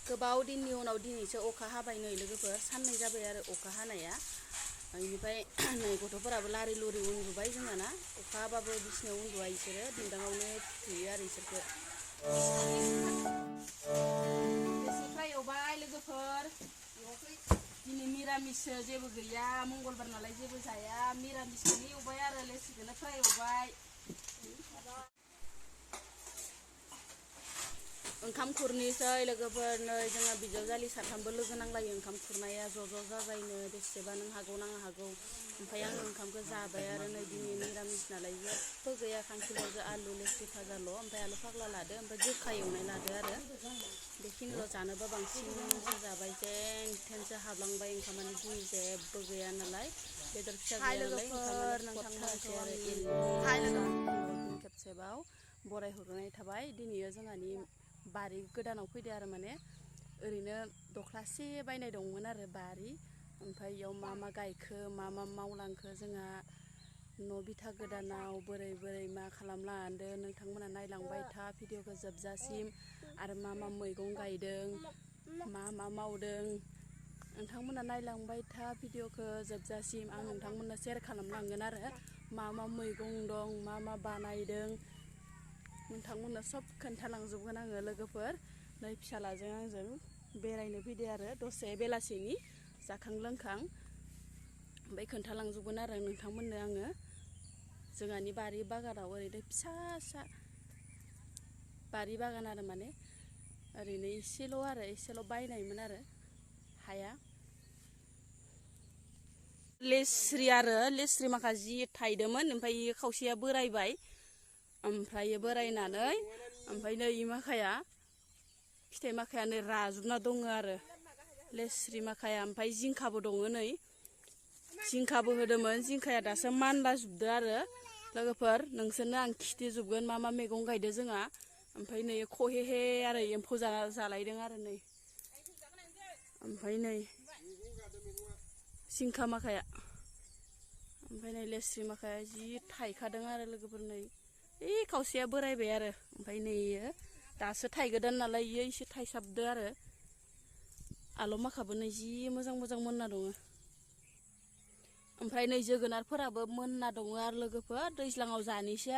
गोबाव दिननि उनाव दिनैसो अखा हाबाय नै लोगोफोर साननै जाबाय आरो अखा हानाया बेनिफ्राय नै गथ'फोराबो लारि लुरि उन्दुबाय जोंहाना अखा हाबाबो बिसिनायाव उन्दुआ इसोरो दिन्दाङावनो फुथुयो आरो इसोरखो एसे फ्राय एवबाय लोगोफोर दिनै मिरामिससो जेबो गैया मंगलबार नालाय जेबो जाया मिरामिसखौनो एवबाय आरो लेस्रिखौनो फ्राय एवबाय ओंखाम खुरनोसै लोगोफोर नै जोंहा बिजावजालि साथामबो लोगो नांलायो ओंखाम खुरनाया ज' जाजायनो बेसेबा नों हागौ नाङा हागौ ओमफ्राय आं ओंखामखौ जाबाय आरो नै दिनै निरामिस नालाय जेबो गैया खांखिलरजों आलु लेस्रि भाजाल' ओमफ्राय आलु फाग्ला लादो ओमफ्राय गोखा एवनाय लादो आरो बेखिनिल' जानोबा बांसिनसो जाबाय जेन थेनसो हाबलांबाय ओंखामानो दिनै जेबो गैया नालाय बेदर फिसा गैया नालाय ओंखामानो खथासै आरो एरैनो खेबसेबाव बरायहरनाय थाबाय दिनैयो जोंहानि बारि गोदानाव फैदो आरो माने ओरैनो दख्लासे बायनाय दंमोन आरो बारि ओमफ्राय इयाव मा गायखो मा मावलांखो जोंहा न' बिथा गोदानाव बोरै मा खालामलांदो नोंथांमोना नायलांबाय था भिडिअखौ जोबजासिम आरो मा मैगं गायदों मा मावदों नोंथांमोना नायलांबाय था भिडिअखौ जोबजासिम आं नोंथांमोननो शेयार खालामलांगोन आरो मा मैगं दं मा बानायदों नोंथांमोननो सब खोन्थालांजोबगोन आङो लोगोफोर नै फिसालाजों आंजों बेरायनो फैदो आरो दसे बेलासिनि जाखां लोंखां ओमफ्राय खोन्थालांजोबगोन आरो नोंथांमोननो आङो जोंहानि बारि बागानाव ओरैनो फिसा बारि बागान आरो माने ओरैनो एसेल' बायनायमोन आरो हाया लेस्रि माखा जि थायदोंमोन ओमफ्राय खावसेया बोरायबाय ओमफ्राय बोरायनानै ओमफ्राय नै माखाया फिथाइ माखाया नै राजुबना दङ आरो लेस्रि माखाया ओमफ्राय जिंखाबो दङ नै जिंखाबो होदोंमोन जिंखाया दासो मानलाजोबदो आरो लोगोफोर नोंसोरनो आं खिथिजोबगोन मा मैगं गायदो जोंहा ओमफ्राय नै खहेहे आरो एम्फौ जालायदों आरो नै ओमफ्राय नै जिंखा माखाया ओमफ्राय नै लेस्रि माखाया जि थायखादों आरो लोगोफोर नै खावसेया बोरायबाय आरो ओमफ्राय नै दासो थायगोदान नालाय इयो एसे थायसाबदो आरो आलौ माखाबो नै जि मोजां मोनना दङ ओमफ्राय नै जोगोनारफोराबो मोनना दङ आरो लोगोफोर दैज्लाङाव जानोसै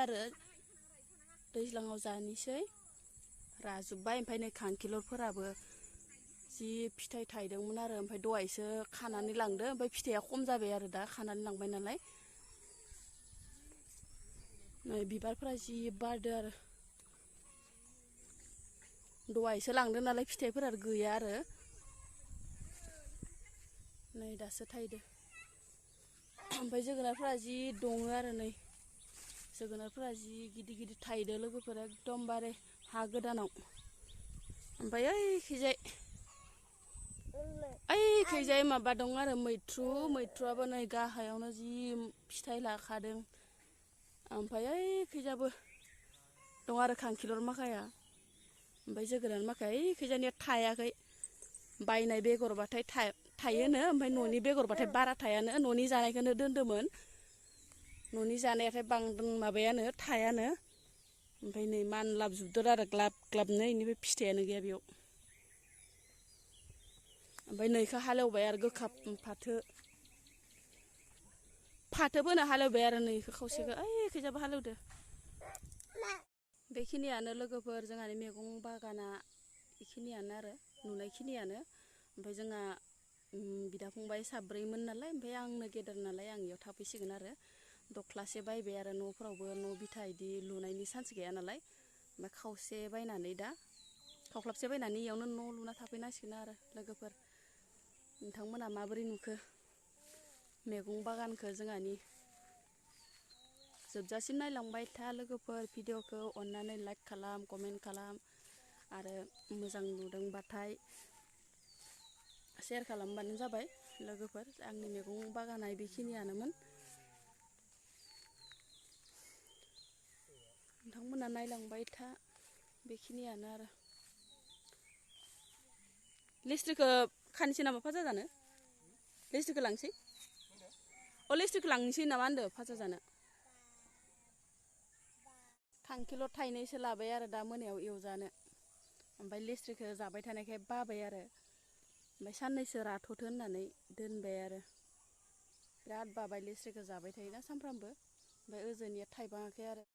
राजुबबाय ओमफ्राय नै खांखिलरफोराबो जि फिथाइ थायदोंमोन आरो ओमफ्राय दहायसो खानानै लांदो ओमफ्राय फिथाइया खम जाबाय आरो दा खानानै लांबाय नालाय नै बिबारफोरा जि बारदो आरो दहायसो लांदो नालाय फिथाइफोरा गैया आरो नै दासो थायदो ओमफ्राय जोगोनारफोरा जि दङ आरो नै जोगोनारफोरा जि गिदिर थायदो लोगोफोरा एकदमबारे हा गोदानाव ओमफ्राय ओइखैजाय माबा दं आरो मैथ्रुआबो नै गाहायावनो जि फिथाइ लाखादों ओमफ्राय ओइखैजाबो दं आरो खांखिलर माखाया ओमफ्राय जोगोनार माखाया ओइखैजानिया थायाखै बायनाय बेगरबाथाय थायोनो ओमफ्राय न'नि बेगरबाथाय बारा थायानो न'नि जानायखौनो दोन्दोंमोन न'नि जानायाथाय माबायानो थायानो ओमफ्राय नै मानलाबजोबदों आरो ग्लाबनो इनिफ्राय फिथाइयानो गैया बेयाव ओमफ्राय नैखौ हालेवबाय आरो गोखा फाथो फोनो हालेवबाय आरो नैखौ खावसेखौ ओइखैजाबो हालेवदो बेखिनियानो लोगोफोर जोंहानि मैगं बागाना बेखिनियानो आरो नुनायखिनियानो ओमफ्राय जोंहा बिदा फंबाय साब्रैमोन नालाय ओमफ्राय आंनो गेदेर नालाय आं इयाव थाफैसिगोन आरो दख्लासे बायबाय आरो न'फोरावबो न' बिथा इदि लुनायनि चान्स गैया नालाय ओमफ्राय खावसे बायनानै दा खावख्लाबसे बायनानै इयावनो न' लुना थाफैनांसिगोन आरो लोगोफोर नोंथांमोना माबोरै नुखो मैगं बागानखौ जोंहानि जोबजासिम नायलांबाय था लोगोफोर भिडिअखौ अननानै लाइक खालाम कमेन्ट खालाम आरो मोजां नुदोंबाथाय शेयार खालामबानो जाबाय लोगोफोर आंनि मैगं बागाना बेखिनियानोमोन नोंथांमोना नायलांबाय था बेखिनियानो आरो लेस्रिखौ खानोसै नामा फाजा जानो लेस्रिखौ लांसै लेस्रिखौ लांसै नामा होनदो फाजा जानो खांखिलर थाइनैसो लाबाय आरो दा मोनायाव एवजानो ओमफ्राय लेस्रिखौ जाबाय थानायखाय बाबाय आरो ओमफ्राय साननैसो राथ'थो होननानै दोनबाय आरो बिराद बाबाय लेस्रिखौ जाबाय थायोना सानफ्रामबो ओमफ्राय ओजोंनिया थाइबाङाखै आरो